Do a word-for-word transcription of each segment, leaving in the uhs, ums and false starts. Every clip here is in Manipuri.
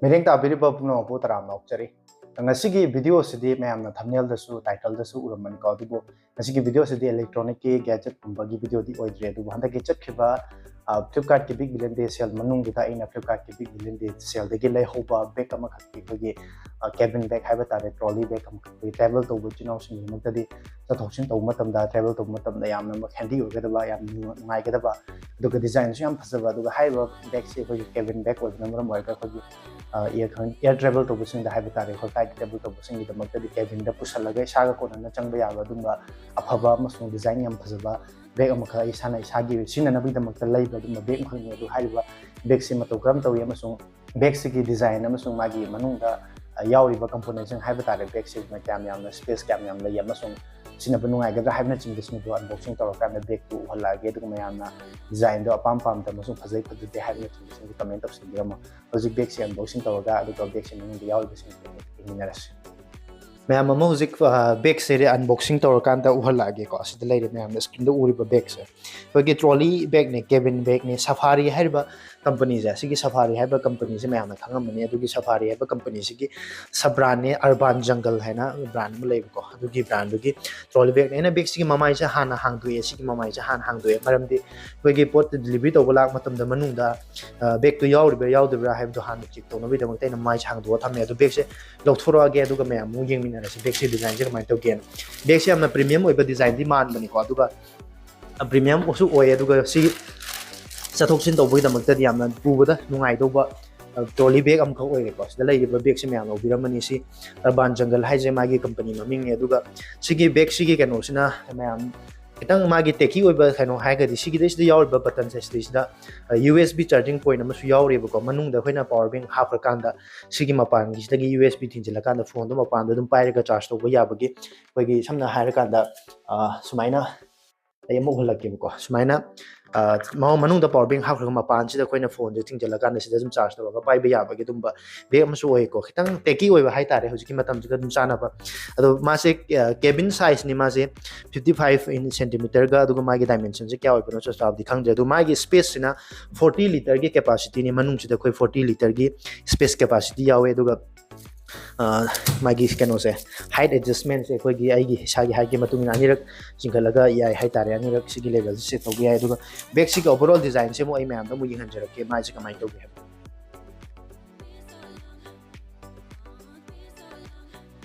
ꯃꯤꯠꯌꯦꯡ ꯇꯥꯕꯤꯔꯤꯕ ꯄꯨꯝꯅꯃꯛꯄꯨ ꯇꯔꯥꯝꯅ ꯑꯣꯛꯆꯔꯤ꯫ ꯉꯁꯤꯒꯤ video ꯑꯁꯤꯗꯤ ꯃꯌꯥꯝꯅ thumbnail ꯗꯁꯨ title ꯗꯁꯨ ꯎꯔꯝꯃꯅꯤꯀꯣ, ꯑꯗꯨꯕꯨ ꯉꯁꯤꯒꯤ video ꯑꯁꯤꯗꯤ electronic ꯀꯤ gadget ꯀꯨꯝꯕꯒꯤ video ꯗꯤ ꯑꯣꯏꯗ꯭ꯔꯦ, ꯑꯗꯨꯕꯨ ꯍꯟꯗꯛꯀꯤ ꯆꯠꯈꯤꯕ, ꯑ, Flipkart ꯀꯤ Big Billion Day sale ꯃꯅꯨꯡꯗꯨꯗ ꯑꯩꯅ Flipkart ꯀꯤ Big Billion Day sale ꯗꯒꯤ ꯂꯩꯍꯧꯕ bag ꯑꯃꯈꯛ, ꯑꯩꯈꯣꯏꯒꯤ, ꯑ, cabin bag ꯍꯥꯏꯕ ꯇꯥꯔꯦ, trolley bag ꯑꯃꯈꯛ, ꯑꯩꯈꯣꯏ travel ꯇꯧꯕ ꯏꯆꯤꯟ ꯏꯅꯥꯎꯁꯤꯡꯒꯤꯗꯃꯛꯇꯗꯤ ꯆꯠꯊꯣꯛ ꯆꯠꯁꯤꯟ ꯇꯧꯕ ꯃꯇꯝꯗ, travel ꯇꯧꯕ ꯃꯇꯝꯗ ꯌꯥꯝꯅꯃꯛ handy ꯑꯣꯏꯒꯗꯕ, ꯌꯥꯝꯅ ꯅꯨꯡꯉꯥꯏꯒꯗꯕ, ꯑꯗꯨꯒ design ꯁꯨ ꯌꯥꯝ ꯐꯖꯕ, ꯑꯗꯨꯒ ꯍꯥꯏꯔꯤꯕ bag ꯁꯤ ꯑꯩꯈꯣꯏꯒꯤ cabin bag ꯑꯣꯏꯕꯅ ꯃꯔꯝ ꯑꯣꯏꯔꯒ ꯑꯩꯈꯣꯏꯒꯤ, ꯑ, air, air travel ꯇꯧꯕꯁꯤꯡꯗ ꯍꯥꯏꯕ ꯇꯥꯔꯦ, ꯑꯩꯈꯣꯏ flight travel ꯇꯧꯕꯁꯤꯡꯒꯤꯗꯃꯛꯇꯗꯤ cabin ꯗ ꯄꯨꯁꯜꯂꯒ ꯏꯁꯥꯒ ꯀꯣꯟꯅꯅ ꯆꯪꯕ ꯌꯥꯕ ꯑꯗꯨꯝꯕ ꯑꯐꯕ ꯑꯃꯁꯨꯡ design ꯌꯥꯝ ꯐꯖꯕ bag ꯑꯃꯈꯛ ꯑꯩ ꯏꯁꯥꯅ ꯏꯁꯥꯒꯤ ꯁꯤꯖꯤꯟꯅꯅꯕꯒꯤꯗꯃꯛꯇ ꯂꯩꯕ ꯑꯗꯨꯝꯕ bag ꯑꯃꯈꯛꯅꯤ꯫ ꯑꯗꯨ ꯍꯥꯏꯔꯤꯕ bag ꯁꯤ ꯃꯇꯧ ꯀꯔꯝ ꯇꯧꯏ ꯑꯃꯁꯨꯡ bag ꯁꯤꯒꯤ design ꯑꯃꯁꯨꯡ ꯃꯥꯒꯤ ꯃꯅꯨꯡꯗ, ꯑ, ꯌꯥꯎꯔꯤꯕ component ꯁꯤꯡ ꯍꯥꯏꯕ ꯇꯥꯔꯦ, bag ꯁꯤꯅ ꯀꯌꯥꯝ ꯌꯥꯝꯅ space ꯀꯌꯥꯝ ꯌꯥꯝ ꯂꯩ ꯑꯃꯁꯨꯡ ꯁꯤꯖꯤꯟꯅꯕ ꯅꯨꯡꯉꯥꯏꯒꯗ꯭ꯔꯥ ꯍꯥꯏꯕꯅꯆꯤꯡꯕꯁꯤꯡꯗꯨ unboxing ꯇꯧꯔꯀꯥꯟꯗ bag ꯇꯨ ꯎꯍꯜꯂꯛꯑꯒꯦ, ꯑꯗꯨꯒ ꯃꯌꯥꯝꯅ design ꯗꯣ ꯑꯄꯥꯝ ꯄꯥꯝꯗ ꯑꯃꯁꯨꯡ ꯐꯖꯩ ꯐꯖꯗꯦ ꯍꯥꯏꯕꯅꯆꯤꯡꯕꯁꯤꯡꯗꯨ comment ꯇꯧꯁꯤꯟꯕꯤꯔꯝꯃꯣ꯫ ꯍꯧꯖꯤꯛ bag ꯁꯦ unboxing ꯇꯧꯔꯒ, ꯑꯗꯨꯒ bag ꯁꯦ ꯃꯅꯨꯡꯗ ꯌꯥꯎꯔꯤꯕꯁꯤꯡꯗꯨ ꯌꯦꯡꯃꯤꯟꯅꯔꯁꯤ꯫ ꯃꯌꯥꯝ ꯑꯃ ꯍꯧꯖꯤꯛ, ꯑ, bag ꯁꯦ unboxing ꯇꯧꯔꯀꯥꯟꯗ ꯎꯍꯜꯂꯛꯑꯒꯦꯀꯣ꯫ ꯑꯁꯤꯗ ꯂꯩꯔꯦ ꯃꯌꯥꯝꯅ screen ꯗ ꯎꯔꯤꯕ bag ꯁꯦ꯫ ꯑꯩꯈꯣꯏꯒꯤ trolley bag ꯅꯦ, cabin bag ꯅꯦ, Safari ꯍꯥꯏꯔꯤꯕ company ꯁꯦ, ꯑꯁꯤꯒꯤ Safari ꯍꯥꯏꯔꯤꯕ company ꯁꯦ ꯃꯌꯥꯝꯅ ꯈꯪꯉꯝꯃꯅꯤ꯫ ꯑꯗꯨꯒꯤ Safari ꯍꯥꯏꯕ company ꯁꯤꯒꯤ sub brand ꯅꯦ, Urban Jungle ꯍꯥꯏꯅ brand ꯑꯃ ꯂꯩꯕꯀꯣ꯫ ꯑꯗꯨꯒꯤ brand ꯗꯨꯒꯤ trolley bag ꯅꯦ꯫ ꯑꯩꯅ bag ꯁꯤꯒꯤ ꯃꯃꯥꯏꯁꯦ ꯍꯥꯟꯅ ꯍꯥꯡꯗꯣꯛꯑꯦ꯫ ꯁꯤꯒꯤ ꯃꯃꯥꯏꯁꯦ ꯍꯥꯟꯅ ꯍꯥꯡꯗꯣꯛꯑꯦ꯫ ꯃꯔꯝꯗꯤ ꯑꯩꯈꯣꯏꯒꯤ ꯄꯣꯠ delivery ꯇꯧꯕ ꯂꯥꯛꯄ ꯃꯇꯝꯗ ꯃꯅꯨꯡꯗ, ꯑ, bag ꯇꯨ ꯌꯥꯎꯔꯤꯕ꯭ꯔꯥ ꯌꯥꯎꯗꯕ꯭ꯔꯥ ꯍꯥꯏꯕꯗꯣ ꯍꯥꯟꯅ check ꯇꯧꯅꯕꯒꯤꯗꯃꯛꯇ ꯑꯩꯅ ꯃꯃꯥꯏꯁꯦ ꯍꯥꯡꯗꯣꯛꯑ ꯊꯝꯃꯦ꯫ ꯑꯗꯨ bag ꯁꯦ ꯂꯧꯊꯣꯔꯛꯑꯒꯦ, ꯑꯗꯨꯒ ꯃꯌꯥꯝ ꯑꯃꯨꯛ ꯌꯦꯡꯃꯤꯟꯅꯔꯁꯤ bag ꯁꯤ design ꯁꯦ ꯀꯃꯥꯏꯅ ꯇꯧꯒꯦꯅ꯫ Bag ꯁꯦ ꯌꯥꯝꯅ premium ꯑꯣꯏꯕ design ꯗꯤ ꯃꯥꯟꯕꯅꯤꯀꯣ, ꯑꯗꯨꯒ premium ꯁꯨ ꯑꯣꯏ, ꯑꯗꯨꯒ ꯁꯤ ꯆꯠꯊꯣꯛ ꯆꯠꯁꯤꯟ ꯇꯧꯕꯒꯤꯗꯃꯛꯇꯗꯤ ꯌꯥꯝꯅ ꯄꯨꯕꯗ ꯅꯨꯡꯉꯥꯏꯗꯧꯕ, ꯑ, trolley bag ꯑꯃꯈꯛ ꯑꯣꯏꯔꯦꯀꯣ꯫ ꯁꯤꯗ ꯂꯩꯔꯤꯕ bag ꯁꯦ ꯃꯌꯥꯝ ꯂꯧꯕꯤꯔꯝꯃꯅꯤ꯫ ꯁꯤ Urban Jungle ꯍꯥꯏꯁꯦ ꯃꯥꯒꯤ company ꯃꯃꯤꯡꯅꯦ꯫ ꯑꯗꯨꯒ ꯁꯤꯒꯤ bag ꯁꯤꯒꯤ ꯀꯩꯅꯣꯁꯤꯅ ꯃꯌꯥꯝ ꯈꯤꯇꯪ ꯃꯥꯒꯤ techy ꯑꯣꯏꯕ ꯀꯩꯅꯣ ꯍꯥꯏꯔꯒꯗꯤ ꯁꯤꯒꯤꯗꯩꯁꯤꯗ ꯌꯥꯎꯔꯤꯕ button ꯁꯦ ꯁꯤꯗꯩꯁꯤꯗ, ꯑ, U S B charging point ꯑꯃꯁꯨ ꯌꯥꯎꯔꯤꯕꯀꯣ꯫ ꯃꯅꯨꯡꯗ ꯑꯩꯈꯣꯏꯅ power bank ꯍꯥꯞꯈ꯭ꯔꯀꯥꯟꯗ ꯁꯤꯒꯤ ꯃꯄꯥꯟꯒꯤꯁꯤꯗꯒꯤ U S B ꯊꯤꯟꯖꯤꯜꯂꯀꯥꯟꯗ phone ꯗꯣ ꯃꯄꯥꯟꯗ ꯑꯗꯨꯝ ꯄꯥꯏꯔꯒ charge ꯇꯧꯕ ꯌꯥꯕꯒꯤ ꯑꯩꯈꯣꯏꯒꯤ ꯁꯝꯅ ꯍꯥꯏꯔꯀꯥꯟꯗ, ꯑ, ꯁꯨꯃꯥꯏꯅ ꯑꯩ ꯑꯃꯨꯛ ꯎꯍꯜꯂꯛꯀꯦꯕꯀꯣ꯫ ꯁꯨꯃꯥꯏꯅ ꯃꯅꯨꯡꯗ power bank ꯍꯥꯞꯈ꯭ꯔꯒ ꯃꯄꯥꯟꯁꯤꯗ ꯑꯩꯈꯣꯏꯅ phoneꯁꯦ ꯊꯤꯡꯖꯤꯜꯂꯀꯥꯟꯗ ꯁꯤꯗ ꯑꯗꯨꯝ charge ꯇꯧꯔꯒ ꯄꯥꯏꯕ ꯌꯥꯕꯒꯤ ꯑꯗꯨꯝꯕ bag ꯑꯃꯁꯨ ꯑꯣꯏꯀꯣ꯫ ꯈꯤꯇꯪ techy ꯑꯣꯏꯕ ꯍꯥꯏꯇꯥꯔꯦ, ꯍꯧꯖꯤꯛꯀꯤ ꯃꯇꯝꯁꯤꯒ ꯑꯗꯨꯝ ꯆꯥꯟꯅꯕ꯫ ꯑꯗꯣ ꯃꯥꯁꯦ cabin sizeꯅꯤ, ꯃꯥꯁꯦ fifty five in centimeterꯒ, ꯑꯗꯨꯒ ꯃꯥꯒꯤ dimensionꯁꯦ ꯀꯌꯥ ꯑꯣꯏꯕꯅꯣ ꯆꯞ ꯆꯥꯕꯗꯤ ꯈꯪꯗ꯭ꯔꯦ꯫ ꯑꯗꯣ ꯃꯥꯒꯤ spaceꯁꯤꯅ forty literꯒꯤ capacityꯅꯤ, ꯃꯅꯨꯡꯁꯤꯗ ꯑꯩꯈꯣꯏ forty literꯒꯤ space capacity ꯌꯥꯎꯋꯦ꯫ ꯑꯗꯨꯒ ꯃꯥꯒꯤ ꯀꯩꯅꯣꯁꯦ, height adjustmentꯁꯦ ꯑꯩꯈꯣꯏꯒꯤ, ꯑꯩꯒꯤ ꯏꯁꯥꯒꯤ heightꯀꯤ ꯃꯇꯨꯡ ꯏꯟꯅ ꯑꯅꯤꯔꯛ ꯆꯤꯡꯈꯠꯂꯒ ꯌꯥꯏ ꯍꯥꯏꯇꯥꯔꯦ꯫ ꯑꯅꯤꯔꯛ ꯁꯤꯒꯤ levelꯁꯦ set ꯇꯧꯕ ꯌꯥꯏ꯫ ꯑꯗꯨꯒ bagꯁꯤꯒꯤ overall designꯁꯦ ꯑꯃꯨꯛ ꯑꯩ ꯃꯌꯥꯝꯗ ꯑꯃꯨꯛ ꯌꯦꯡꯍꯟꯖꯔꯛꯀꯦ, ꯃꯥꯏꯁꯦ ꯀꯃꯥꯏꯅ ꯇꯧꯒꯦ ꯍꯥꯏꯕ꯫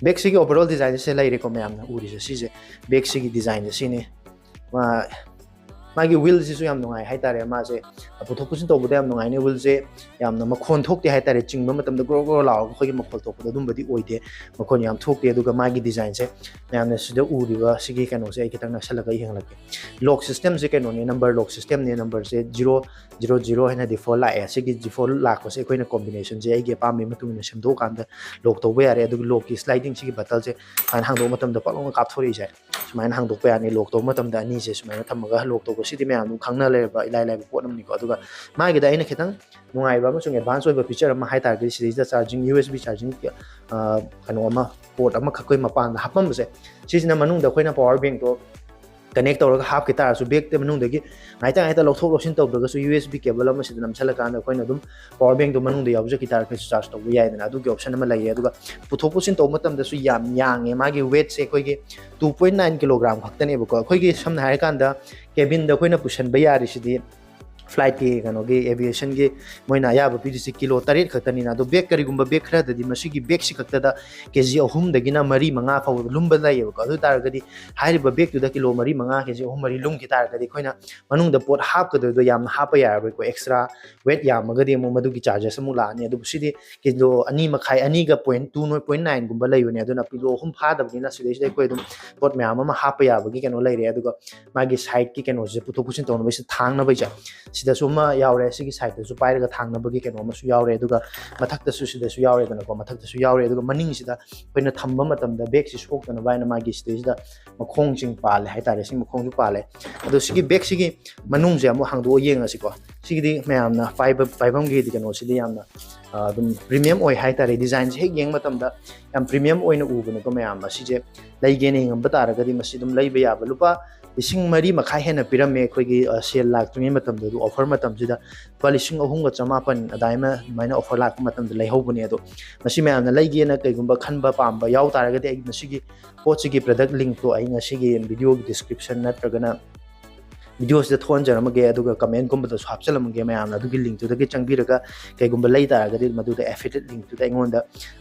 Bagꯁꯤꯒꯤ overall designꯁꯦ ꯂꯩꯔꯦꯀꯣ, ꯃꯌꯥꯝꯅ ꯎꯔꯤꯁꯦ ꯁꯤꯁꯦ, bagꯁꯤꯒꯤ designꯁꯦ ꯁꯤꯅꯤ꯫ ꯃꯥꯒꯤ wheelꯁꯤꯁꯨ ꯌꯥꯝ ꯅꯨꯡꯉꯥꯏ ꯍꯥꯏꯇꯥꯔꯦ꯫ ꯃꯥꯁꯦ ꯄꯨꯊꯣꯛ ꯄꯨꯁꯤꯟ ꯇꯧꯕꯗ ꯌꯥꯝ ꯅꯨꯡꯉꯥꯏꯅꯤ꯫ Wheelꯁꯦ ꯌꯥꯝꯅ ꯃꯈꯣꯟ ꯊꯣꯛꯇꯦ ꯍꯥꯏꯇꯥꯔꯦ, ꯆꯤꯡꯕ ꯃꯇꯝꯗ ꯒ꯭ꯔꯣ ꯒ꯭ꯔꯣ ꯂꯥꯎꯔꯒ ꯑꯩꯈꯣꯏꯒꯤ ꯃꯈꯣꯜ ꯊꯣꯛꯄꯗꯣ ꯑꯗꯨꯝꯕꯗꯤ ꯑꯣꯏꯗꯦ, ꯃꯈꯣꯟ ꯌꯥꯝ ꯊꯣꯛꯇꯦ꯫ ꯑꯗꯨꯒ ꯃꯥꯒꯤ designꯁꯦ, ꯃꯌꯥꯝꯅ ꯁꯤꯗ ꯎꯔꯤꯕ ꯁꯤꯒꯤ ꯀꯩꯅꯣꯁꯦ ꯑꯩ ꯈꯤꯇꯪ ꯅꯛꯁꯜꯂꯒ ꯌꯦꯡꯍꯜꯂꯛꯀꯦ꯫ Lock systemꯁꯦ ꯀꯩꯅꯣꯅꯦ, number lock systemꯅꯦ꯫ Numberꯁꯦ zero zero zero ꯍꯥꯏꯅ default ꯂꯥꯛꯑꯦ꯫ ꯁꯤꯒꯤ default ꯂꯥꯛꯄꯁꯦ ꯑꯩꯈꯣꯏꯅ combinationꯁꯦ ꯑꯩꯒꯤ ꯑꯄꯥꯝꯕꯒꯤ ꯃꯇꯨꯡ ꯏꯟꯅ ꯁꯦꯝꯗꯣꯛꯑꯀꯥꯟꯗ lock ꯇꯧꯕ ꯌꯥꯔꯦ꯫ ꯑꯗꯨꯒ lockꯀꯤ slidingꯁꯤꯒꯤ buttonꯁꯦ ꯁꯨꯃꯥꯏꯅ ꯍꯥꯡꯗꯣꯛꯄ ꯃꯇꯝꯗ ꯄꯛ ꯂꯥꯎꯅ ꯀꯥꯞꯊꯣꯔꯛꯏꯁꯦ꯫ ꯁꯨꯃꯥꯏꯅ ꯍꯥꯡꯗꯣꯛꯄ ꯌꯥꯅꯤ꯫ Lock ꯇꯧꯕ ꯃꯇꯝꯗ ꯑꯅꯤꯁꯦ ꯁꯨꯃꯥꯏꯅ ꯊꯝꯃꯒ lock ꯇꯧꯕ, ꯁꯤꯗꯤ ꯃꯌꯥꯝ ꯑꯗꯨꯝ ꯈꯪꯅ ꯂꯩꯔꯕ ꯏꯂꯥꯏ ꯂꯥꯏꯕ ꯄꯣꯠ ꯑꯃꯅꯤꯀꯣ꯫ ꯑꯗꯨꯒ ꯃꯥꯒꯤꯗ ꯑꯩꯅ ꯈꯤꯇꯪ ꯅꯨꯡꯉꯥꯏꯕ ꯑꯃꯁꯨꯡ advance ꯑꯣꯏꯕ feature ꯑꯃ ꯍꯥꯏ ꯇꯥꯔꯒꯗꯤ, ꯁꯤꯗꯩꯁꯤꯗ charging, USB charging, ꯑ, ꯀꯩꯅꯣ ꯑꯃ, port ꯑꯃꯈꯛ ꯑꯩꯈꯣꯏ ꯃꯄꯥꯟꯗ ꯍꯥꯞꯄꯝꯕꯁꯦ, ꯁꯤꯁꯤꯅ ꯃꯅꯨꯡꯗ ꯑꯩꯈꯣꯏꯅ power bankꯇꯣ connect ꯇꯧꯔꯒ ꯍꯥꯞꯈꯤ ꯇꯥꯔꯁꯨ, bagꯇ ꯃꯅꯨꯡꯗꯒꯤ ꯉꯥꯏꯇ ꯉꯥꯏꯇ ꯂꯧꯊꯣꯛ ꯂꯧꯁꯤꯟ ꯇꯧꯗ꯭ꯔꯒꯁꯨ, USB cable ꯑꯃ ꯁꯤꯗ ꯅꯝꯁꯤꯜꯂꯀꯥꯟꯗ ꯑꯩꯈꯣꯏꯅ ꯑꯗꯨꯝ power bankꯇꯣ ꯃꯅꯨꯡꯗ ꯌꯥꯎꯖꯈꯤ ꯇꯥꯔꯒꯁꯨ charge ꯇꯧꯕ ꯌꯥꯏꯗꯅ꯫ ꯑꯗꯨꯒꯤ option ꯑꯃ ꯂꯩꯌꯦ꯫ ꯑꯗꯨꯒ ꯄꯨꯊꯣꯛ ꯄꯨꯁꯤꯟ ꯇꯧꯕ ꯃꯇꯝꯗꯁꯨ ꯌꯥꯝ ꯌꯥꯡꯉꯦ꯫ ꯃꯥꯒꯤ weightꯁꯦ ꯑꯩꯈꯣꯏꯒꯤ two point nine kilogram ꯈꯛꯇꯅꯦꯕꯀꯣ꯫ ꯑꯩꯈꯣꯏꯒꯤ ꯁꯝꯅ ꯍꯥꯏꯔꯀꯥꯟꯗ cabinꯗ ꯑꯩꯈꯣꯏꯅ ꯄꯨꯁꯟꯕ ꯌꯥꯔꯤꯁꯤꯗꯤ, flightꯀꯤ ꯀꯩꯅꯣꯒꯤ, aviationꯒꯤ ꯃꯣꯏꯅ ꯑꯌꯥꯕ ꯄꯤꯔꯤꯁꯤ ꯀꯤꯂꯣ ꯇꯔꯦꯠ ꯈꯛꯇꯅꯤꯅ꯫ ꯑꯗꯣ bag, ꯀꯔꯤꯒꯨꯝꯕ bag ꯈꯔꯗꯗꯤ ꯃꯁꯤꯒꯤ bagꯁꯤ ꯈꯛꯇꯗ ꯀꯦ ꯖꯤ ꯑꯍꯨꯝꯗꯒꯤꯅ ꯃꯔꯤ ꯃꯉꯥ ꯐꯥꯎꯕ ꯂꯨꯝꯕ ꯂꯩꯌꯦꯕꯀꯣ꯫ ꯑꯗꯨ ꯑꯣꯏ ꯇꯥꯔꯒꯗꯤ ꯍꯥꯏꯔꯤꯕ bagꯇꯨꯗ ꯀꯤꯂꯣ ꯃꯔꯤ ꯃꯉꯥ, ꯀꯦ ꯖꯤ ꯑꯍꯨꯝ ꯃꯔꯤ ꯂꯨꯝꯈꯤ ꯇꯥꯔꯒꯗꯤ ꯑꯩꯈꯣꯏꯅ ꯃꯅꯨꯡꯗ ꯄꯣꯠ ꯍꯥꯞꯀꯗꯣꯏꯗꯣ ꯌꯥꯝꯅ ꯍꯥꯞꯄ ꯌꯥꯔꯔꯣꯏꯀꯣ꯫ Extra weight ꯌꯥꯝꯃꯒꯗꯤ ꯑꯃꯨꯛ ꯃꯗꯨꯒꯤ charges ꯑꯃꯨꯛ ꯂꯥꯛꯑꯅꯤ꯫ ꯑꯗꯨꯕꯨ ꯁꯤꯗꯤ ꯀꯤꯂꯣ ꯑꯅꯤ ꯃꯈꯥꯏ, ꯑꯅꯤꯒ point two, point nineꯒꯨꯝꯕ ꯂꯩꯕꯅꯦ꯫ ꯑꯗꯨꯅ ꯀꯤꯂꯣ ꯑꯍꯨꯝ ꯐꯥꯗꯕꯅꯤꯅ ꯁꯤꯗꯩꯁꯤꯗ ꯑꯩꯈꯣꯏ ꯑꯗꯨꯝ ꯄꯣꯠ ꯃꯌꯥꯝ ꯑꯃ ꯍꯥꯞꯄ ꯌꯥꯕꯒꯤ ꯀꯩꯅꯣ ꯂꯩꯔꯦ꯫ ꯑꯗꯨꯒ ꯃꯥꯒꯤ sideꯀꯤ ꯀꯩꯅꯣꯁꯦ, ꯄꯨꯊꯣꯛ ꯄꯨꯁꯤꯟ ꯇꯧꯅꯕꯁꯦ, ꯊꯥꯡꯅꯕꯁꯦ, ꯁꯤ ꯁꯤꯗꯁꯨ ꯑꯃ ꯌꯥꯎꯔꯦ, ꯁꯤꯒꯤ ꯁꯥꯏꯠꯇꯁꯨ ꯄꯥꯏꯔꯒ ꯊꯥꯡꯅꯕꯒꯤ ꯀꯩꯅꯣ ꯑꯃꯁꯨ ꯌꯥꯎꯔꯦ, ꯑꯗꯨꯒ ꯃꯊꯛꯇꯁꯨ ꯁꯤꯗꯁꯨ ꯌꯥꯎꯔꯦꯗꯅꯀꯣ, ꯃꯊꯛꯇꯁꯨ ꯌꯥꯎꯔꯦ꯫ ꯑꯗꯨꯒ ꯃꯅꯤꯡꯁꯤꯗ ꯑꯩꯈꯣꯏꯅ ꯊꯝꯕ ꯃꯇꯝꯗ ꯕꯦꯛꯁꯤ ꯁꯣꯛꯇꯅꯕ ꯍꯥꯏꯅ ꯃꯥꯒꯤ ꯁꯤꯗꯩꯁꯤꯗ ꯃꯈꯣꯡꯁꯤꯡ ꯄꯥꯜꯂꯦ ꯍꯥꯏꯇꯥꯔꯦ, ꯁꯤ ꯃꯈꯣꯡꯁꯨ ꯄꯥꯜꯂꯦ꯫ ꯑꯗꯣ ꯁꯤꯒꯤ ꯕꯦꯛꯁꯤꯒꯤ ꯃꯅꯨꯡꯁꯦ ꯑꯃꯨꯛ ꯍꯥꯡꯗꯣꯛꯑ ꯌꯦꯡꯉꯁꯤꯀꯣ꯫ ꯁꯤꯒꯤꯗꯤ ꯃꯌꯥꯝꯅ ꯄꯥꯏꯕ, ꯄꯥꯏꯐꯝꯒꯤꯗꯤ ꯀꯩꯅꯣꯁꯤꯗꯤ ꯌꯥꯝꯅ ꯑꯗꯨꯝ ꯄ꯭ꯔꯤꯃꯤꯌꯝ ꯑꯣꯏ ꯍꯥꯏꯇꯥꯔꯦ꯫ ꯗꯤꯖꯥꯏꯟꯁꯦ ꯍꯦꯛ ꯌꯦꯡꯕ ꯃꯇꯝꯗ ꯌꯥꯝ ꯄ꯭ꯔꯤꯃꯤꯌꯝ ꯑꯣꯏꯅ ꯎꯕꯅꯤꯀꯣ ꯃꯌꯥꯝ꯫ ꯃꯁꯤꯁꯦ ꯂꯩꯒꯦꯅ ꯌꯦꯡꯉꯝꯕ ꯇꯥꯔꯒꯗꯤ ꯃꯁꯤ ꯑꯗꯨꯝ ꯂꯩꯕ ꯌꯥꯕ꯫ ꯂꯨꯄꯥ ꯂꯤꯁꯤꯡ ꯃꯔꯤ ꯃꯈꯥꯏ ꯍꯦꯟꯅ ꯄꯤꯔꯝꯃꯦ ꯑꯩꯈꯣꯏꯒꯤ ꯁꯦꯜ ꯂꯥꯛꯇ꯭ꯔꯤꯉꯩ ꯃꯇꯝꯗ, ꯑꯗꯨ ꯑꯣꯐꯔ ꯃꯇꯝꯁꯤꯗ ꯂꯨꯄꯥ ꯂꯤꯁꯤꯡ ꯑꯍꯨꯝꯒ ꯆꯃꯥꯄꯟ ꯑꯗꯨꯃꯥꯏꯅ, ꯑꯗꯨꯃꯥꯏꯅ ꯑꯣꯐꯔ ꯂꯥꯛꯄ ꯃꯇꯝꯗ ꯂꯩꯍꯧꯕꯅꯦ꯫ ꯑꯗꯣ ꯃꯁꯤ ꯃꯌꯥꯝꯅ ꯂꯩꯒꯦꯅ ꯀꯩꯒꯨꯝꯕ ꯈꯟꯕ ꯄꯥꯝꯕ ꯌꯥꯎ ꯇꯥꯔꯒꯗꯤ ꯑꯩ ꯃꯁꯤꯒꯤ ꯄꯣꯠꯁꯤꯒꯤ ꯄ꯭ꯔꯗꯛ ꯂꯤꯡꯛꯇꯣ ꯑꯩ ꯉꯁꯤꯒꯤ ꯚꯤꯗꯤꯑꯣꯒꯤ ꯗꯤꯁꯀ꯭ꯔꯤꯞꯁꯟ ꯅꯠꯇ꯭ꯔꯒꯅ ꯚꯤꯗꯤꯑꯣꯁꯤꯗ ꯊꯣꯛꯍꯟꯖꯔꯝꯃꯒꯦ, ꯑꯗꯨꯒ ꯀꯃꯦꯟꯒꯨꯝꯕꯗꯁꯨ ꯍꯥꯞꯆꯜꯂꯝꯃꯒꯦ꯫ ꯃꯌꯥꯝꯅ ꯑꯗꯨꯒꯤ ꯂꯤꯡꯛꯇꯨꯗꯒꯤ ꯆꯪꯕꯤꯔꯒ ꯀꯩꯒꯨꯝꯕ ꯂꯩ ꯇꯥꯔꯒꯗꯤ ꯃꯗꯨꯗ ꯑꯦꯐꯤꯂꯦꯠ ꯂꯤꯡꯛꯇꯨꯗ ꯑꯩꯉꯣꯟꯗ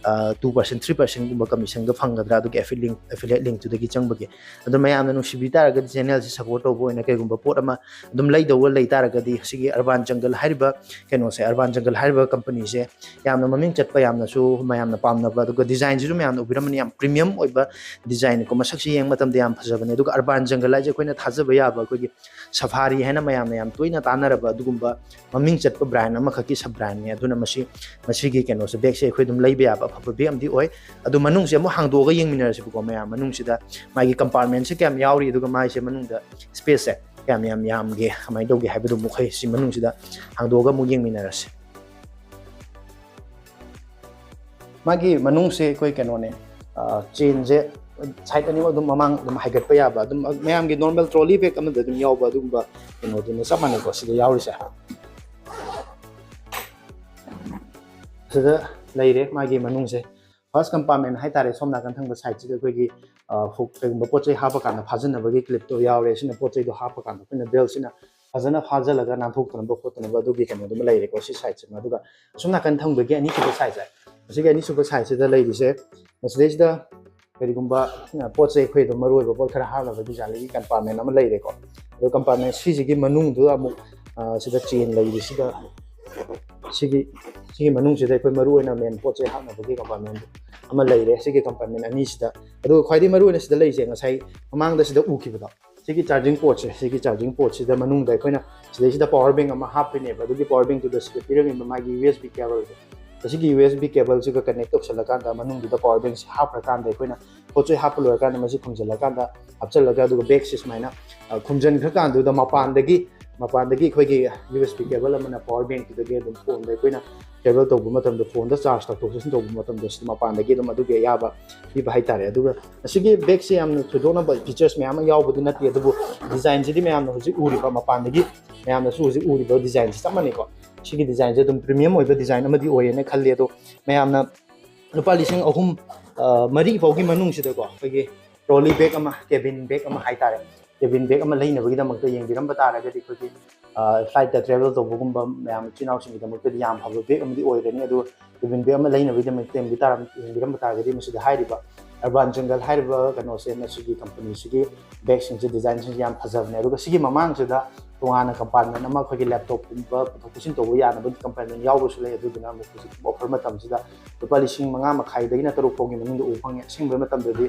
two percent, three percentꯒꯨꯝꯕ ꯀꯃꯤꯁꯟꯒ ꯐꯪꯒꯗ꯭ꯔꯥ ꯑꯗꯨꯒꯤ ꯑꯦꯐꯤꯂꯦꯠ ꯂꯤꯡꯛꯇꯨꯗꯒꯤ ꯆꯪꯕꯒꯤ꯫ ꯑꯗꯣ ꯃꯌꯥꯝꯅ ꯅꯨꯡꯁꯤꯕꯤ ꯇꯥꯔꯒꯗꯤ ꯆꯦꯅꯦꯜꯁꯤ ꯁꯞꯄꯣꯔꯠ ꯇꯧꯕ ꯑꯣꯏꯅ ꯀꯩꯒꯨꯝꯕ ꯄꯣꯠ ꯑꯃ ꯑꯗꯨꯝ ꯂꯩꯗꯧꯕ ꯂꯩ ꯇꯥꯔꯒꯗꯤ ꯁꯤꯒꯤ ꯑꯔꯕꯥꯟ ꯖꯪꯒꯜ ꯍꯥꯏꯔꯤꯕ ꯀꯩꯅꯣꯁꯦ, ꯑꯔꯕꯥꯟ ꯖꯪꯒꯜ ꯍꯥꯏꯔꯤꯕ ꯀꯝꯄꯅꯤꯁꯦ ꯌꯥꯝꯅ ꯃꯃꯤꯡ ꯆꯠꯄ, ꯌꯥꯝꯅꯁꯨ ꯃꯌꯥꯝꯅ ꯄꯥꯝꯅꯕ, ꯑꯗꯨꯒ ꯗꯤꯖꯥꯏꯟꯁꯤꯁꯨ ꯃꯌꯥꯝꯅ ꯎꯕꯤꯔꯝꯃꯅꯤ, ꯌꯥꯝ ꯄ꯭ꯔꯤꯃꯤꯌꯝ ꯑꯣꯏꯕ ꯗꯤꯖꯥꯏꯟꯅꯤꯀꯣ꯫ ꯃꯁꯛꯁꯤ ꯌꯦꯡꯕ ꯃꯇꯝꯗ ꯌꯥꯝ ꯐꯖꯕꯅꯦ꯫ ꯑꯗꯨꯒ ꯑꯔꯕꯥꯟ ꯖꯪꯒꯜ ꯍꯥꯏꯁꯦ ꯑꯩꯈꯣꯏꯅ ꯊꯥꯖꯕ ꯌꯥꯕ, ꯑꯩꯈꯣꯏꯒꯤ ꯁꯐꯥꯔꯤ ꯍꯥꯏꯅ ꯃꯌꯥꯝꯅ ꯌꯥꯝ ꯇꯣꯏꯅ ꯇꯥꯟꯅꯔꯕ ꯑꯗꯨꯒꯨꯝꯕ ꯃꯃꯤꯡ ꯆꯠꯄ ꯕ꯭ꯔꯥꯟ ꯑꯃꯈꯛꯀꯤ ꯁꯕ ꯕ꯭ꯔꯥꯟꯅꯦ꯫ ꯑꯗꯨꯅ ꯃꯁꯤ, ꯃꯁꯤꯒꯤ ꯀꯩꯅꯣꯁꯦ, ꯕꯦꯛꯁꯦ ꯑꯩꯈꯣꯏ ꯑꯗꯨꯝ ꯂꯩꯕ ꯌꯥꯕ ꯑꯐꯕ ꯕꯦꯛ ꯑꯃꯗꯤ ꯑꯣꯏ꯫ ꯑꯗꯨ ꯃꯅꯨꯡꯁꯦ ꯑꯃꯨꯛ ꯍꯥꯡꯗꯣꯛꯑꯒ ꯌꯦꯡꯃꯤꯟꯅꯔꯁꯤꯕꯀꯣ ꯃꯌꯥꯝ꯫ ꯃꯅꯨꯡꯁꯤꯗ ꯃꯥꯒꯤ ꯀꯝꯄꯥꯔꯠꯃꯦꯟꯁꯦ ꯀꯌꯥꯝ ꯌꯥꯎꯔꯤ, ꯑꯗꯨꯒ ꯃꯥꯒꯤꯁꯦ ꯃꯅꯨꯡꯗ ꯁ꯭ꯄꯦꯁꯁꯦ ꯀꯌꯥꯝ ꯌꯥꯝ ꯌꯥꯝꯒꯦ, ꯀꯃꯥꯏꯅ ꯇꯧꯒꯦ ꯍꯥꯏꯕꯗꯨ ꯑꯃꯨꯛ ꯑꯩꯈꯣꯏ ꯁꯤ ꯃꯅꯨꯡꯁꯤꯗ ꯍꯥꯡꯗꯣꯛꯑꯒ ꯑꯃꯨꯛ ꯌꯦꯡꯃꯤꯟꯅꯔꯁꯤ꯫ ꯃꯥꯒꯤ ꯃꯅꯨꯡꯁꯦ ꯑꯩꯈꯣꯏ ꯀꯩꯅꯣꯅꯦ, ꯆꯦꯟꯁꯦ ꯁꯥꯏꯠ ꯑꯅꯤꯃꯛ ꯑꯗꯨꯝ ꯃꯃꯥꯡ ꯑꯗꯨꯝ ꯍꯥꯏꯒꯠꯄ ꯌꯥꯕ, ꯑꯗꯨꯝ ꯃꯌꯥꯝꯒꯤ ꯅꯣꯔꯃꯦꯜ ꯇ꯭ꯔꯣꯂꯤ ꯕꯦꯛ ꯑꯃꯗ ꯑꯗꯨꯝ ꯌꯥꯎꯕ ꯑꯗꯨꯒꯨꯝꯕ ꯀꯩꯅꯣꯗꯨꯅ ꯆꯞ ꯃꯥꯟꯅꯩꯀꯣ ꯁꯤꯗ ꯌꯥꯎꯔꯤꯁꯦ꯫ ꯁꯤꯗ ꯂꯩꯔꯦ ꯃꯥꯒꯤ ꯃꯅꯨꯡꯁꯦ꯫ ꯐꯥꯔꯁ ꯀꯝꯄꯥꯔꯠꯃꯦꯟ ꯍꯥꯏꯇꯥꯔꯦ, ꯁꯣꯝ ꯅꯥꯀꯟ ꯊꯪꯕ ꯁꯥꯏꯠꯁꯤꯗ ꯑꯩꯈꯣꯏꯒꯤ, ꯑ, ꯍꯨꯛ, ꯀꯩꯒꯨꯝꯕ ꯄꯣꯠ ꯆꯩ ꯍꯥꯞꯄ ꯀꯥꯟꯗ ꯐꯥꯖꯤꯟꯅꯕꯒꯤ ꯀ꯭ꯂꯤꯞꯇꯣ ꯌꯥꯎꯔꯦ꯫ ꯁꯤꯅ ꯄꯣꯠ ꯆꯩꯗꯣ ꯍꯥꯞꯄ ꯀꯥꯟꯗ ꯑꯩꯈꯣꯏꯅ ꯕꯦꯜꯁꯤꯅ ꯐꯖꯅ ꯐꯥꯖꯤꯜꯂꯒ ꯅꯥꯟꯊꯣꯛꯇꯅꯕ ꯈꯣꯠꯇꯅꯕ ꯑꯗꯨꯒꯤ ꯀꯩꯅꯣꯗꯨꯃ ꯂꯩꯔꯦꯀꯣ, ꯁꯤ ꯁꯥꯏꯠꯁꯤꯃ꯫ ꯑꯗꯨꯒ ꯑꯁꯣꯝ ꯅꯥꯀꯟ ꯊꯪꯕꯒꯤ ꯑꯅꯤꯁꯨꯕ ꯁꯥꯏꯠꯁꯦ, ꯃꯁꯤꯒꯤ ꯑꯅꯤꯁꯨꯕ ꯁꯥꯏꯠꯁꯤꯗ ꯂꯩꯔꯤꯁꯦ, ꯃꯁꯤꯗꯩꯁꯤꯗ ꯀꯔꯤꯒꯨꯝꯕ, ꯑ, ꯄꯣꯠ ꯆꯩ ꯑꯩꯈꯣꯏ ꯑꯗꯨꯝ ꯃꯔꯨ ꯑꯣꯏꯕ ꯄꯣꯠ ꯈꯔ ꯍꯥꯞꯅꯕꯒꯤ ꯖꯥꯂꯤꯒꯤ ꯀꯝꯄꯥꯔꯠꯃꯦꯟ ꯑꯃ ꯂꯩꯔꯦꯀꯣ꯫ ꯑꯗꯣ ꯀꯝꯄꯥꯔꯠꯃꯦꯟ ꯁꯤꯁꯤꯒꯤ ꯃꯅꯨꯡꯗꯨꯗ ꯑꯃꯨꯛ, ꯑ, ꯁꯤꯗ ꯆꯦꯟ ꯂꯩꯔꯤꯁꯤꯗ, ꯁꯤꯒꯤ, ꯁꯤꯒꯤ ꯃꯅꯨꯡꯁꯤꯗ ꯑꯩꯈꯣꯏ ꯃꯔꯨ ꯑꯣꯏꯅ ꯃꯦꯟ ꯄꯣꯠ ꯆꯩ ꯍꯥꯞꯅꯕꯒꯤ ꯀꯝꯄꯥꯔꯠꯃꯦꯟ ꯑꯃ ꯂꯩꯔꯦ꯫ ꯁꯤꯒꯤ ꯀꯝꯄꯥꯔꯠꯃꯦꯟ ꯑꯅꯤꯁꯤꯗ, ꯑꯗꯨꯒ ꯈ꯭ꯋꯥꯏꯗꯒꯤ ꯃꯔꯨ ꯑꯣꯏꯅ ꯁꯤꯗ ꯂꯩꯔꯤꯁꯦ, ꯉꯁꯥꯏ ꯃꯃꯥꯡꯗ ꯁꯤꯗ ꯎꯈꯤꯕꯗꯣ, ꯁꯤꯒꯤ ꯆꯥꯔꯖꯤꯡ ꯄꯣꯔꯠꯁꯦ, ꯁꯤꯒꯤ ꯆꯥꯔꯖꯤꯡ ꯄꯣꯔꯠꯁꯤꯗ ꯃꯅꯨꯡꯗ ꯑꯩꯈꯣꯏꯅ ꯁꯤꯗꯩꯁꯤꯗ ꯄꯋꯥꯔ ꯕꯦꯡ ꯑꯃ ꯍꯥꯞꯇꯣꯏꯅꯦꯕ꯫ ꯑꯗꯨꯒꯤ ꯄꯋꯥꯔ ꯕꯦꯡꯇꯨꯗ ꯁꯤꯗ ꯄꯤꯔꯝꯃꯤꯕ ꯃꯥꯒꯤ ꯌꯨ ꯑꯦꯁ ꯕꯤ ꯀꯦꯕꯜꯁꯦ, ꯑꯁꯤꯒꯤ ꯌꯨ ꯑꯦꯁ ꯕꯤ ꯀꯦꯕꯜꯁꯤꯒ ꯀꯅꯦꯛ ꯇꯧꯁꯜꯂꯀꯥꯟꯗ ꯃꯅꯨꯡꯗꯨꯗ ꯄꯋꯥꯔ ꯕꯦꯡꯁꯦ ꯍꯥꯞꯈ꯭ꯔꯀꯥꯟꯗ ꯑꯩꯈꯣꯏꯅ ꯄꯣꯠ ꯆꯩ ꯍꯥꯞꯄ ꯂꯣꯏꯔꯀꯥꯟꯗ ꯃꯁꯤ ꯈꯨꯝꯖꯤꯜꯂꯀꯥꯟꯗ ꯍꯥꯞꯆꯤꯜꯂꯒ ꯑꯗꯨꯒ ꯕꯦꯛꯁꯦ ꯁꯨꯃꯥꯏꯅ, ꯑ, ꯈꯨꯝꯖꯤꯟꯈ꯭ꯔꯀꯥꯟꯗꯨꯗ ꯃꯄꯥꯟꯗꯒꯤ, ꯃꯄꯥꯟꯗꯒꯤ ꯑꯩꯈꯣꯏꯒꯤ ꯌꯨ ꯑꯦꯁ ꯕꯤ ꯀꯦꯕꯜ ꯑꯃꯅ ꯄꯋꯥꯔ ꯕꯦꯡꯇꯨꯗꯒꯤ ꯑꯗꯨꯝ ꯐꯣꯟꯗ ꯑꯩꯈꯣꯏꯅ ꯇ꯭ꯔꯦꯕꯦꯜ ꯇꯧꯕ ꯃꯇꯝꯗ, ꯐꯣꯟꯗ ꯆꯥꯔꯖ ꯇꯧꯊꯣꯛ ꯆꯠꯁꯤꯟ ꯇꯧꯕ ꯃꯇꯝꯗ ꯁꯤꯗ ꯃꯄꯥꯟꯗꯒꯤ ꯑꯗꯨꯝ ꯑꯗꯨꯒꯤ ꯑꯌꯥꯕ ꯄꯤꯕ ꯍꯥꯏꯇꯥꯔꯦ꯫ ꯑꯗꯨꯒ ꯑꯁꯤꯒꯤ ꯕꯦꯒꯁꯦ ꯌꯥꯝꯅ ꯊꯣꯏꯗꯣꯛꯅꯕ ꯐꯤꯆꯔꯁ ꯃꯌꯥꯝ ꯑꯃ ꯌꯥꯎꯕꯗꯤ ꯅꯠꯇꯦ, ꯑꯗꯨꯕꯨ ꯗꯤꯖꯥꯏꯟꯁꯤꯗꯤ ꯃꯌꯥꯝꯅ ꯍꯧꯖꯤꯛ ꯎꯔꯤꯕ, ꯃꯄꯥꯟꯗꯒꯤ ꯃꯌꯥꯝꯅꯁꯨ ꯍꯧꯖꯤꯛ ꯎꯔꯤꯕ ꯗꯤꯖꯥꯏꯟꯁꯤ ꯆꯞ ꯃꯥꯟꯅꯩꯀꯣ꯫ ꯁꯤꯒꯤ ꯗꯤꯖꯥꯏꯟꯁꯦ ꯑꯗꯨꯝ ꯄ꯭ꯔꯤꯃꯤꯌꯝ ꯑꯣꯏꯕ ꯗꯤꯖꯥꯏꯟ ꯑꯃꯗꯤ ꯑꯣꯏꯌꯦꯅ ꯈꯜꯂꯤ꯫ ꯑꯗꯣ ꯃꯌꯥꯝꯅ ꯂꯨꯄꯥ ꯂꯤꯁꯤꯡ ꯑꯍꯨꯝ, ꯑ, ꯃꯔꯤ ꯐꯥꯎꯒꯤ ꯃꯅꯨꯡꯁꯤꯗꯀꯣ, ꯑꯩꯈꯣꯏꯒꯤ ꯇ꯭ꯔꯣꯂꯤ ꯕꯦꯒ ꯑꯃ, ꯀꯦꯕꯤꯟ ꯕꯦꯒ ꯑꯃ ꯍꯥꯏꯇꯥꯔꯦ, ꯀꯦꯕꯤꯟ ꯕꯦꯒ ꯑꯃ ꯂꯩꯅꯕꯒꯤꯗꯃꯛꯇ ꯌꯦꯡꯕꯤꯔꯝꯕ ꯇꯥꯔꯒꯗꯤ, ꯑꯩꯈꯣꯏꯒꯤ, ꯑ, ꯐ꯭ꯂꯥꯏꯠꯇ ꯇ꯭ꯔꯦꯕꯦꯜ ꯇꯧꯕꯒꯨꯝꯕ, ꯃꯌꯥꯝ ꯏꯆꯤꯜ ꯏꯅꯥꯎꯁꯤꯡꯒꯤꯗꯃꯛꯇꯗꯤ ꯌꯥꯝ ꯐꯕ ꯕꯦꯒ ꯑꯃꯗꯤ ꯑꯣꯏꯔꯅꯤ꯫ ꯑꯗꯨ ꯀꯦꯕꯤꯟ ꯕꯦꯒ ꯑꯃ ꯂꯩꯅꯕꯒꯤꯗꯃꯛꯇ ꯌꯦꯡꯕꯤ ꯇꯥꯔ-, ꯌꯦꯡꯕꯤꯔꯝꯕ ꯇꯥꯔꯒꯗꯤ, ꯃꯁꯤꯗ ꯍꯥꯏꯔꯤꯕ ꯑꯔꯕꯥꯟ ꯖꯪꯒꯜ ꯍꯥꯏꯔꯤꯕ ꯀꯩꯅꯣꯁꯦ, ꯃꯁꯤꯒꯤ ꯀꯝꯄꯅꯤꯁꯤꯒꯤ ꯕꯦꯒꯁꯤꯡꯁꯦ, ꯗꯤꯖꯥꯏꯟꯁꯤꯡꯁꯦ ꯌꯥꯝ ꯐꯖꯕꯅꯦ꯫ ꯑꯗꯨꯒ ꯁꯤꯒꯤ ꯃꯃꯥꯡꯁꯤꯗ ꯇꯣꯉꯥꯟꯅ ꯀꯝꯄꯥꯔꯠꯃꯦꯟ ꯑꯃ, ꯑꯩꯈꯣꯏꯒꯤ ꯂꯦꯞꯇꯣꯞꯀꯨꯝꯕ ꯄꯨꯊꯣꯛ ꯄꯨꯁꯤꯟ ꯇꯧꯕ ꯌꯥꯅꯕꯒꯤ ꯀꯝꯄꯥꯔꯠꯃꯦꯟ ꯌꯥꯎꯕꯁꯨ ꯂꯩ꯫ ꯑꯗꯨꯗꯨꯅ ꯑꯃꯨꯛ ꯍꯧꯖꯤꯛ ꯑꯣꯐꯔ ꯃꯇꯝꯁꯤꯗ ꯂꯨꯄꯥ ꯂꯤꯁꯤꯡ ꯃꯉꯥ ꯃꯈꯥꯏꯗꯒꯤꯅ ꯇꯔꯨꯛ ꯐꯥꯎꯒꯤ ꯃꯅꯨꯡꯗ ꯎꯕ ꯐꯪꯉꯦ꯫ ꯑꯁꯦꯡꯕ ꯃꯇꯝꯗꯗꯤ,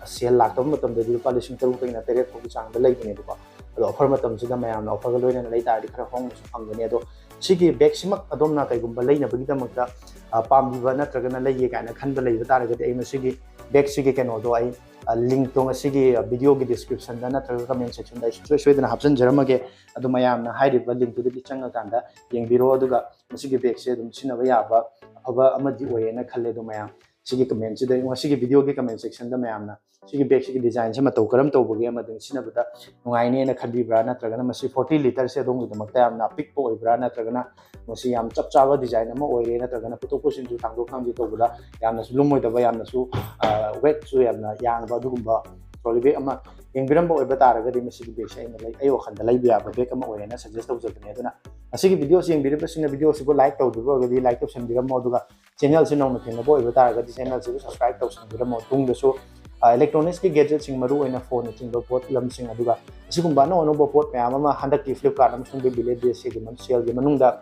ꯁꯦꯜ ꯂꯥꯛꯇꯕ ꯃꯇꯝꯗꯗꯤ ꯂꯨꯄꯥ ꯂꯤꯁꯤꯡ ꯇꯔꯨꯛꯇꯒꯤꯅ ꯇꯔꯦꯠ ꯐꯥꯎꯒꯤ ꯆꯥꯡꯗ ꯂꯩꯕꯅꯦꯕꯀꯣ꯫ ꯑꯗꯣ ꯑꯣꯐꯔ ꯃꯇꯝꯁꯤꯗ ꯃꯌꯥꯝꯅ ꯑꯣꯐꯔꯒ ꯂꯣꯏꯅꯅ ꯂꯩ ꯇꯥꯔꯗꯤ ꯈꯔ ꯍꯣꯡꯅꯁꯨ ꯐꯪꯒꯅꯤ꯫ ꯑꯗꯣ ꯁꯤꯒꯤ ꯕꯦꯒꯁꯤꯃꯛ ꯑꯗꯣꯝꯅ ꯀꯩꯒꯨꯝꯕ ꯂꯩꯅꯕꯒꯤꯗꯃꯛꯇ, ꯑ, ꯄꯥꯝꯕꯤꯕ ꯅꯠꯇ꯭ꯔꯒꯅ ꯂꯩꯒꯦ ꯀꯥꯏꯅ ꯈꯟꯕ ꯂꯩꯕ ꯇꯥꯔꯒꯗꯤ, ꯑꯩ ꯃꯁꯤꯒꯤ ꯕꯦꯒꯁꯤꯒꯤ ꯀꯩꯅꯣꯗꯣ ꯑꯩ, ꯑ, ꯂꯤꯡꯛꯇꯣ ꯉꯁꯤꯒꯤ ꯚꯤꯗꯤꯑꯣꯒꯤ ꯗꯤꯁꯀ꯭ꯔꯤꯞꯁꯟꯗ ꯅꯠꯇ꯭ꯔꯒ ꯀꯃꯦꯟ ꯁꯦꯛꯁꯟꯗ ꯑꯩ ꯁꯨꯡꯁꯣꯏ ꯁꯣꯏꯗꯅ ꯍꯥꯞꯆꯤꯟꯖꯔꯝꯃꯒꯦ꯫ ꯑꯗꯣ ꯃꯌꯥꯝꯅ ꯍꯥꯏꯔꯤꯕ ꯂꯤꯡꯛꯇꯨꯗꯒꯤ ꯆꯪꯉꯀꯥꯟꯗ ꯌꯦꯡꯕꯤꯔꯣ꯫ ꯑꯗꯨꯒ ꯃꯁꯤꯒꯤ ꯕꯦꯒꯁꯦ ꯑꯗꯨꯝ ꯁꯤꯖꯤꯟꯅꯕ ꯌꯥꯕ ꯑꯐꯕ ꯑꯃꯗꯤ ꯑꯣꯏꯌꯦꯅ ꯈꯜꯂꯦ꯫ ꯑꯗꯣ ꯃꯌꯥꯝ ꯁꯤꯒꯤ ꯀꯃꯦꯟꯁꯤꯗ, ꯉꯁꯤꯒꯤ ꯚꯤꯗꯤꯑꯣꯒꯤ ꯀꯃꯦꯟ ꯁꯦꯛꯁꯟꯗ ꯃꯌꯥꯝꯅ ꯁꯤꯒꯤ ꯕꯦꯒꯁꯤꯒꯤ ꯗꯤꯖꯥꯏꯟꯁꯦ ꯃꯇꯧ ꯀꯔꯝ ꯇꯧꯕꯒꯦ ꯑꯃꯗꯤ ꯁꯤꯖꯤꯟꯅꯕꯗ ꯅꯨꯡꯉꯥꯏꯅꯦꯅ ꯈꯟꯕꯤꯕ꯭ꯔꯥ, ꯅꯠꯇ꯭ꯔꯒꯅ ꯃꯁꯤ ꯐꯣꯔꯇꯤ ꯂꯤꯇꯔꯁꯦ ꯑꯗꯣꯝꯒꯤꯗꯃꯛꯇ ꯌꯥꯝꯅ ꯑꯄꯤꯛꯄ ꯑꯣꯏꯕ꯭ꯔꯥ, ꯅꯠꯇ꯭ꯔꯒꯅ ꯃꯁꯤ ꯌꯥꯝ ꯆꯞ ꯆꯥꯕ ꯗꯤꯖꯥꯏꯟ ꯑꯃ ꯑꯣꯏꯔꯦ, ꯅꯠꯇ꯭ꯔꯒꯅ ꯄꯨꯊꯣꯛ ꯄꯨꯁꯤꯟꯁꯨ ꯊꯥꯡꯗꯣꯛ ꯊꯥꯡꯖꯤꯟ ꯇꯧꯕꯗ ꯌꯥꯝꯅꯁꯨ ꯂꯨꯝꯃꯣꯏꯗꯕ, ꯌꯥꯝꯅꯁꯨ, ꯑ, ꯋꯦꯠꯁꯨ ꯌꯥꯝꯅ ꯌꯥꯡꯕ ꯑꯗꯨꯒꯨꯝꯕ ꯇ꯭ꯔꯣꯂꯤ ꯕꯦꯒ ꯑꯃ ꯌꯦꯡꯕꯤꯔꯝꯕ ꯑꯣꯏꯕ ꯇꯥꯔꯒꯗꯤ ꯃꯁꯤꯒꯤ ꯕꯦꯒꯁꯦ ꯑꯩꯅ ꯂꯩ-, ꯑꯩ ꯋꯥꯈꯜꯗ ꯂꯩꯕ ꯌꯥꯕ ꯕꯦꯒ ꯑꯃ ꯑꯣꯏꯔꯦꯅ ꯁꯖꯦꯁ ꯇꯧꯖꯕꯅꯦ꯫ ꯑꯗꯨꯅ ꯉꯁꯤꯒꯤ ꯚꯤꯗꯤꯑꯣꯁꯤ ꯌꯦꯡꯕꯤꯔꯤꯕꯁꯤꯡꯅ ꯚꯤꯗꯤꯑꯣꯁꯤꯕꯨ ꯂꯥꯏꯛ ꯇꯧꯗ꯭ꯔꯤꯕ ꯑꯣꯏꯔꯒꯗꯤ ꯂꯥꯏꯛ ꯇꯧꯁꯟꯕꯤꯔꯝꯃꯣ, ꯑꯗꯨꯒ ꯆꯦꯅꯦꯜꯁꯤ ꯅꯧꯅ ꯊꯦꯡꯅꯕ ꯑꯣꯏꯕ ꯇꯥꯔꯒꯗꯤ ꯆꯦꯅꯦꯜꯁꯤꯕꯨ ꯁꯕꯁꯀ꯭ꯔꯥꯏꯕ ꯇꯧꯁꯟꯕꯤꯔꯝꯃꯣ꯫ ꯇꯨꯡꯗꯁꯨ, ꯑ, ꯏꯂꯦꯛꯇ꯭ꯔꯣꯅꯤꯛꯁꯀꯤ ꯒꯦꯖꯦꯠꯁꯤꯡ, ꯃꯔꯨꯑꯣꯏꯅ ꯐꯣꯟꯅꯆꯤꯡꯕ ꯄꯣꯠꯂꯝꯁꯤꯡ, ꯑꯗꯨꯒ ꯑꯁꯤꯒꯨꯝꯕ ꯑꯅꯧ ꯑꯅꯧꯕ ꯄꯣꯠ ꯃꯌꯥꯝ ꯑꯃ ꯍꯟꯗꯛꯀꯤ ꯐ꯭ꯂꯤꯞꯀꯥꯔꯠ ꯑꯃꯁꯨꯡ ꯕꯤꯕꯤ ꯂꯦꯠ ꯗꯦꯁꯀꯤ ꯁꯦꯜꯒꯤ ꯃꯅꯨꯡꯗ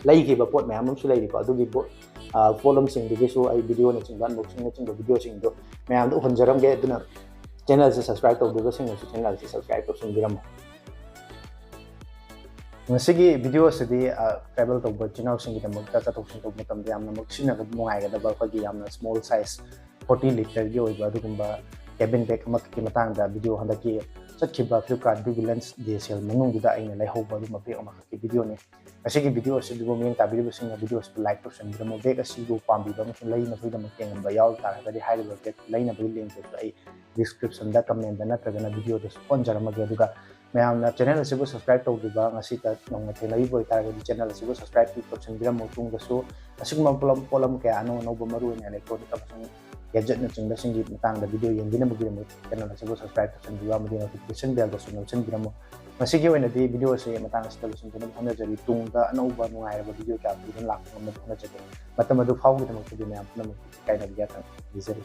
ꯂꯩꯈꯤꯕ ꯄꯣꯠ ꯃꯌꯥꯝ ꯑꯃꯁꯨ ꯂꯩꯔꯤꯀꯣ꯫ ꯑꯗꯨꯒꯤ ꯄꯣꯠ, ꯑ, ꯄꯣꯠꯂꯝꯁꯤꯡꯗꯨꯒꯤꯁꯨ ꯑꯩ ꯚꯤꯗꯤꯑꯣꯅꯆꯤꯡꯕ, ꯑꯟꯕꯣꯛꯁꯤꯡꯅꯆꯤꯡꯕ ꯚꯤꯗꯤꯑꯣꯁꯤꯡꯗꯣ ꯃꯌꯥꯝꯗ ꯎꯍꯟꯖꯔꯝꯒꯦ꯫ ꯑꯗꯨꯅ ꯆꯦꯅꯦꯜꯁꯦ ꯁꯕꯁꯀ꯭ꯔꯥꯏꯕ ꯇꯧꯗ꯭ꯔꯤꯕꯁꯤꯡꯅꯁꯨ ꯆꯦꯅꯦꯜꯁꯦ ꯁꯕꯁꯀ꯭ꯔꯥꯏꯕ ꯇꯧꯁꯤꯟꯕꯤꯔꯝꯃꯣ꯫ ꯉꯁꯤꯒꯤ ꯚꯤꯗꯤꯑꯣ ꯑꯁꯤꯗꯤ ꯇ꯭ꯔꯥꯚꯦꯜ ꯇꯧꯕ ꯏꯆꯤꯟ ꯏꯅꯥꯎꯁꯤꯡꯒꯤꯗꯃꯛꯇ, ꯆꯠꯊꯣꯛ ꯆꯠꯁꯤꯟ ꯇꯧꯕ ꯃꯇꯝꯗ ꯌꯥꯝꯅꯃꯛ ꯁꯤꯖꯤꯟꯅꯕ ꯅꯨꯡꯉꯥꯏꯒꯗꯕ, ꯑꯩꯈꯣꯏꯒꯤ ꯌꯥꯝꯅ ꯁ꯭ꯃꯣꯜ ꯁꯥꯏꯖ ꯐꯣꯔꯇꯤ ꯂꯤꯇꯔꯒꯤ ꯑꯣꯏꯕ ꯑꯗꯨꯒꯨꯝꯕ ꯀꯦꯕꯤꯟ ꯕꯦꯒ ꯑꯃꯈꯛꯀꯤ ꯃꯇꯥꯡꯗ ꯚꯤꯗꯤꯑꯣ ꯍꯟꯗꯛꯀꯤ ꯆꯠꯈꯤꯕ Flipkart Vigilance Day sale ꯃꯅꯨꯡꯗꯨꯗ ꯑꯩꯅ ꯂꯩꯍꯧꯕ ꯑꯗꯨꯝꯕ ꯕꯦꯒ ꯑꯃꯈꯛꯀꯤ ꯚꯤꯗꯤꯑꯣꯅꯤ꯫ ꯉꯁꯤꯒꯤ ꯚꯤꯗꯤꯑꯣ ꯑꯁꯤꯕꯨ ꯃꯤꯠꯌꯦꯡ ꯇꯥꯕꯤꯔꯤꯕꯁꯤꯡꯅ ꯚꯤꯗꯤꯑꯣ ꯑꯁꯤꯕꯨ ꯂꯥꯏꯛ ꯇꯧꯁꯟꯕꯤꯔꯝꯃꯨ꯫ ꯕꯦꯒ ꯑꯁꯤꯕꯨ ꯄꯥꯝꯕꯤꯕ ꯑꯃꯁꯨꯡ ꯂꯩꯅꯕꯒꯤꯗꯃꯛ ꯌꯦꯡꯉꯝꯕ ꯌꯥꯎ ꯇꯥꯔꯒꯗꯤ ꯍꯥꯏꯔꯤꯕ ꯕꯦꯒ ꯂꯩꯅꯕꯒꯤ ꯂꯤꯡꯛ ꯑꯗꯨ ꯑꯩ ꯗꯤꯁꯀ꯭ꯔꯤꯞꯁꯟꯗ, ꯀꯃꯦꯟꯗ ꯅꯠꯇ꯭ꯔꯒꯅ ꯚꯤꯗꯤꯑꯣꯗꯁꯨ ꯊꯝꯖꯔꯝꯃꯒꯦ꯫ ꯑꯗꯨꯒ ꯃꯌꯥꯝꯅ ꯆꯦꯅꯦꯜ ꯑꯁꯤꯕꯨ ꯁꯕꯁꯀ꯭ꯔꯥꯏꯕ ꯇꯧꯗ꯭ꯔꯤꯕ ꯉꯁꯤꯇ ꯅꯧꯅ ꯊꯦꯡꯅꯕꯤꯕ ꯑꯣꯏꯇꯥꯔꯒꯗꯤ ꯆꯦꯅꯦꯜ ꯑꯁꯤꯕꯨ ꯁꯕꯁꯀ꯭ꯔꯥꯏꯕ ꯇꯧꯁꯟꯕꯤꯔꯝꯃꯨ꯫ ꯇꯨꯡꯗꯁꯨ ꯑꯁꯤꯒꯨꯝꯕ ꯄꯣꯠꯂꯝ, ꯄꯣꯠꯂꯝ ꯀꯌꯥ ꯑꯅꯧ ꯑꯅꯧꯕ ꯃꯔꯨꯑꯣꯏꯅ ꯏꯂꯦꯛꯇ꯭ꯔꯣꯅꯤꯛ ꯑꯃꯁꯨꯡ ꯒꯦꯖꯦꯠꯅꯆꯤꯡꯕꯁꯤꯡꯒꯤ ꯃꯇꯥꯡꯗ ꯚꯤꯗꯤꯑꯣ ꯌꯦꯡꯕꯤꯅꯕꯒꯤꯗꯃꯛ ꯆꯦꯅꯦꯜ ꯑꯁꯤꯕꯨ ꯁꯕꯁꯀ꯭ꯔꯥꯏꯕ ꯇꯧꯁꯟꯕꯤꯌꯨ ꯑꯃꯗꯤ ꯅꯣꯇꯤꯐꯤꯀꯦꯁꯟ ꯕꯦꯜꯗꯁꯨ ꯅꯝꯁꯤꯟꯕꯤꯔꯝꯃꯨ꯫ ꯉꯁꯤꯒꯤ ꯑꯣꯏꯅꯗꯤ ꯚꯤꯗꯤꯑꯣ ꯑꯁꯤ ꯃꯇꯥꯡ ꯑꯁꯤꯗ ꯂꯣꯏꯁꯤꯟꯖꯅꯕ ꯍꯣꯠꯅꯖꯔꯤ꯫ ꯇꯨꯡꯗ ꯑꯅꯧꯕ ꯅꯨꯡꯉꯥꯏꯔꯕ ꯚꯤꯗꯤꯑꯣ ꯀꯌꯥ ꯄꯨꯗꯨꯅ ꯂꯥꯛꯄ ꯉꯝꯅꯕ ꯍꯣꯠꯅꯖꯒꯦ꯫ ꯃꯇꯝ ꯑꯗꯨ ꯐꯥꯎꯕꯒꯤꯗꯃꯛꯇꯗꯤ ꯃꯌꯥꯝ ꯄꯨꯝꯅꯃꯛ ꯀꯥꯏꯅꯕ ꯌꯥꯊꯪ ꯅꯤꯖꯔꯤ꯫